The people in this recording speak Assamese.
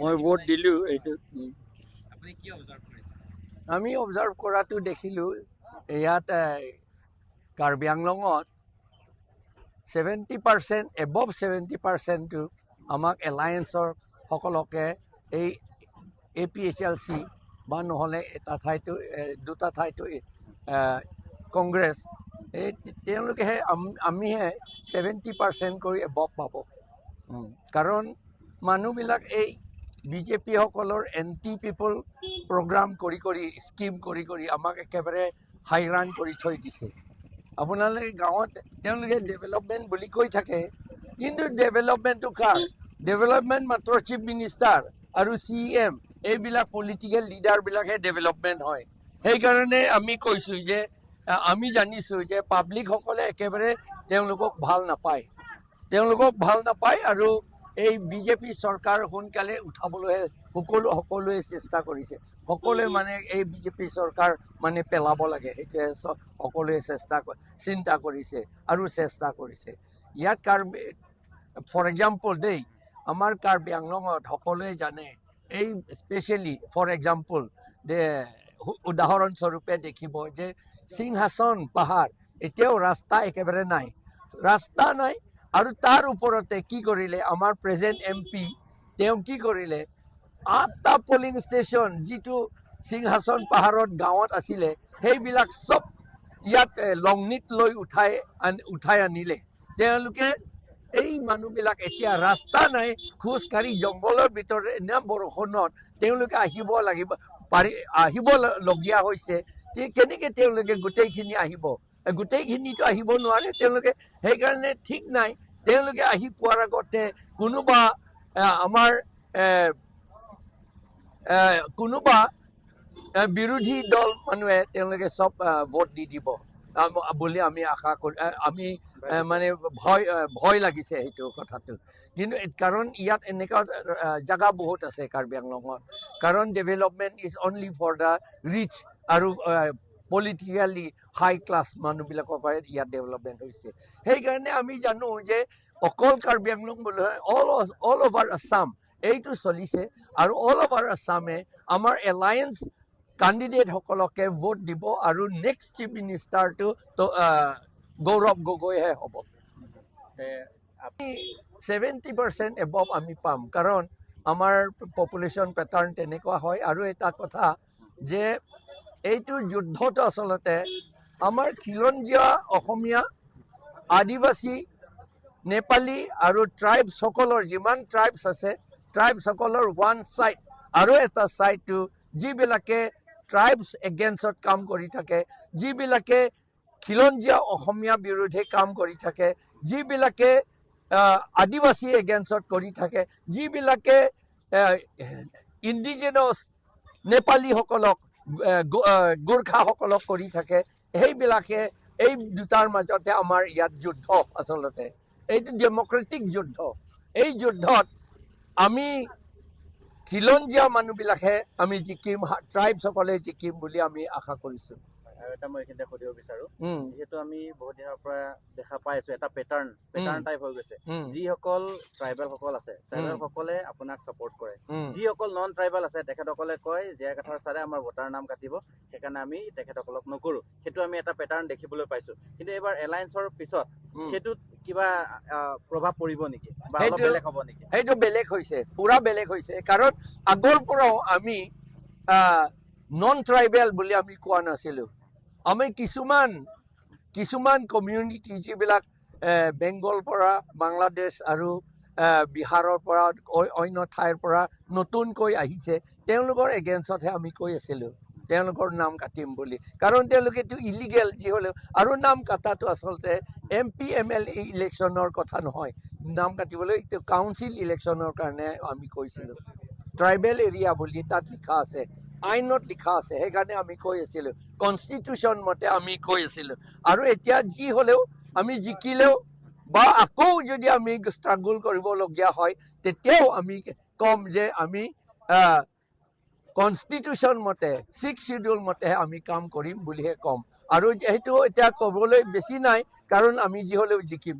মই ভোট দিলোঁ এইটো। আপুনি কি অবজাৰ্ভ কৰিছে? আমি অবজাৰ্ভ কৰাটো দেখিলোঁ, ইয়াত কাৰ্বি আংলঙত 70%, এবভ 70%টো আমাক এলায়েন্সৰ সকলোকে এই এপিএইচএলচি বা নহ'লে এটা ঠাইতো দুটা ঠাইতো কংগ্ৰেছ, এই তেওঁলোকেহে আমিহে 70% কৰি এবভ পাব। কাৰণ মানুহবিলাক এই বিজেপিসকলৰ এণ্টি পিপল প্ৰগ্ৰাম কৰি কৰি, স্কিম কৰি কৰি আমাক একেবাৰে হাইৰাণ কৰি থৈ দিছে। আপোনালোকে গাঁৱত তেওঁলোকে ডেভেলপমেণ্ট বুলি কৈ থাকে, কিন্তু ডেভেলপমেণ্টটো কাৰ ডেভেলপমেণ্ট? মাত্ৰ চিফ মিনিষ্টাৰ আৰু চিএম, এইবিলাক পলিটিকেল লিডাৰবিলাকহে ডেভেলপমেণ্ট হয়। সেইকাৰণে আমি কৈছোঁ যে আমি জানিছোঁ যে পাব্লিকসকলে একেবাৰে তেওঁলোকক ভাল নাপায়, তেওঁলোকক ভাল নাপায় আৰু এই বিজেপি চৰকাৰ সোনকালে উঠাবলৈহে সকলোৱে চেষ্টা কৰিছে। সকলোৱে মানে এই বিজেপি চৰকাৰ মানে পেলাব লাগে, সেইটোৱে সকলোৱে চিন্তা কৰিছে আৰু চেষ্টা কৰিছে। ইয়াত কাৰ্বি, ফৰ এক্সাম্পল দেই, আমাৰ কাৰ্বি আংলঙত সকলোৱে জানে, এই স্পেচিয়েলি ফৰ এক্সাম্পল দে, উদাহৰণস্বৰূপে দেখিব যে সিংহাসন পাহাৰ এতিয়াও ৰাস্তা একেবাৰে নাই, ৰাস্তা নাই। আৰু তাৰ ওপৰতে কি কৰিলে আমাৰ প্ৰেজেণ্ট এমপি, তেওঁ কি কৰিলে, 8টা পলিং ষ্টেচন যিটো সিংহাসন পাহাৰত গাঁৱত আছিলে, সেইবিলাক চব ইয়াত লংনিত লৈ উঠাই আনিলে তেওঁলোকে। এই মানুহবিলাক এতিয়া ৰাস্তা নাই, খোজকাঢ়ি জংঘলৰ ভিতৰত এনে বৰষুণত তেওঁলোকে আহিব লাগিব, পাৰি আহিব লগীয়া হৈছে। কেনেকে তেওঁলোকে গোটেইখিনি আহিব? গোটেইখিনিতো আহিব নোৱাৰে তেওঁলোকে। সেইকাৰণে ঠিক নাই, তেওঁলোকে আহি পোৱাৰ আগতে কোনোবা আমাৰ কোনোবা বিৰোধী দল মানুহে তেওঁলোকে চব ভোট দি দিব বুলি আমি আশা কৰি, আমি মানে ভয় লাগিছে সেইটো কথাটো। কিন্তু কাৰণ ইয়াত এনেকুৱা জেগা বহুত আছে কাৰ্বি আংলঙত, কাৰণ development is only for the rich আৰু পলিটিকেলি হাই ক্লাছ মানুহবিলাকৰ কাৰণে ইয়াত ডেভেলপমেণ্ট হৈছে। সেইকাৰণে আমি জানো যে অকল কাৰ্বি আংলং বুলি নহয়, অল অভাৰ আছাম এইটো চলিছে আৰু অল অভাৰ আছামে আমাৰ এলায়েন্স কেণ্ডিডেটসকলকে ভোট দিব আৰু নেক্সট চিফ মিনিষ্টাৰটো গৌৰৱ গগৈহে হ'ব। 70% এবভ আমি পাম, কাৰণ আমাৰ পপুলেশ্যন পেটাৰ্ণ তেনেকুৱা হয়। আৰু এটা কথা যে এইটো যুদ্ধটো আচলতে আমাৰ খিলঞ্জীয়া অসমীয়া, আদিবাসী, নেপালী আৰু ট্ৰাইবছসকলৰ, যিমান ট্ৰাইবছ আছে ট্ৰাইবছসকলৰ ওৱান ছাইড আৰু এটা ছাইডটো যিবিলাকে ট্ৰাইবছ এগেইনষ্টত কাম কৰি থাকে, যিবিলাকে খিলঞ্জীয়া অসমীয়া বিৰুদ্ধে কাম কৰি থাকে, যিবিলাকে আদিবাসী এগেইনষ্টত কৰি থাকে, যিবিলাকে ইণ্ডিজেনাছ নেপালীসকলক, গোৰ্খাসকলক কৰি থাকে, সেইবিলাকে এই দুটাৰ মাজতে আমাৰ ইয়াত যুদ্ধ। আচলতে এইটো ডেম'ক্ৰেটিক যুদ্ধ। এই যুদ্ধত আমি খিলঞ্জীয়া মানুহবিলাকহে আমি জিকিম, ট্ৰাইবছসকলে জিকিম বুলি আমি আশা কৰিছোঁ। আৰু এটা মই এইখিনিতে সুধিব বিচাৰো, যিহেতু আমি বহুত দিনৰ পৰা দেখা পাই আছো, এটা পেটাৰ্ণ টাইপ হৈ গৈছে, যিসকল ট্ৰাইবেল সকল আছে, ট্ৰাইবেল সকলে আপোনাক ছাপোৰ্ট কৰে, যিসকল নন ট্ৰাইবেল আছে তেখেতসকলে কয় জীয়া কাঠাৰ ছাৰে আমাৰ ভোটাৰ নাম কাটিব, সেইকাৰণে আমি তেখেতসকলক নকৰো। সেইটো আমি এটা পেটাৰ্ণ দেখিবলৈ পাইছো। কিন্তু এইবাৰ এলায়েন্সৰ পিছত সেইটোত কিবা প্ৰভাৱ পৰিব নেকি বা অলপ বেলেগ হ'ব নেকি? সেইটো বেলেগ হৈছে, পুৰা বেলেগ হৈছে। কাৰণ আগৰ পৰাও আমি নন ট্ৰাইবেল বুলি আমি কোৱা নাছিলো। আমি কিছুমান কমিউনিটি যিবিলাক বেংগল পৰা, বাংলাদেশ আৰু বিহাৰৰ পৰা, অন্য ঠাইৰ পৰা নতুনকৈ আহিছে, তেওঁলোকৰ এগেইনষ্টতহে আমি কৈ আছিলোঁ তেওঁলোকৰ নাম কাটিম বুলি। কাৰণ তেওঁলোকেতো ইলিগেল যি হ'লেও, আৰু নাম কটাটো আচলতে এমপি এমএলএ ইলেকশ্যনৰ কথা নহয়, নাম কাটিবলৈ এইটো কাউন্সিল ইলেকশ্যনৰ কাৰণে আমি কৈছিলোঁ। ট্ৰাইবেল এৰিয়া বুলি তাত লিখা আছে, আইনত লিখা আছে, সেইকাৰণে আমি কৈ আছিলোঁ, কনষ্টিটিউশ্যন মতে আমি কৈ আছিলোঁ। আৰু এতিয়া যি হ'লেও আমি জিকিলেও বা আকৌ যদি আমি ষ্ট্ৰাগল কৰিবলগীয়া হয়, তেতিয়াও আমি ক'ম যে আমি কনষ্টিটিউশ্যন মতে, ছিক্স চিডিউল মতেহে আমি কাম কৰিম বুলিহে ক'ম। আৰু সেইটো এতিয়া ক'বলৈ বেছি নাই, কাৰণ আমি যি হ'লেও জিকিম।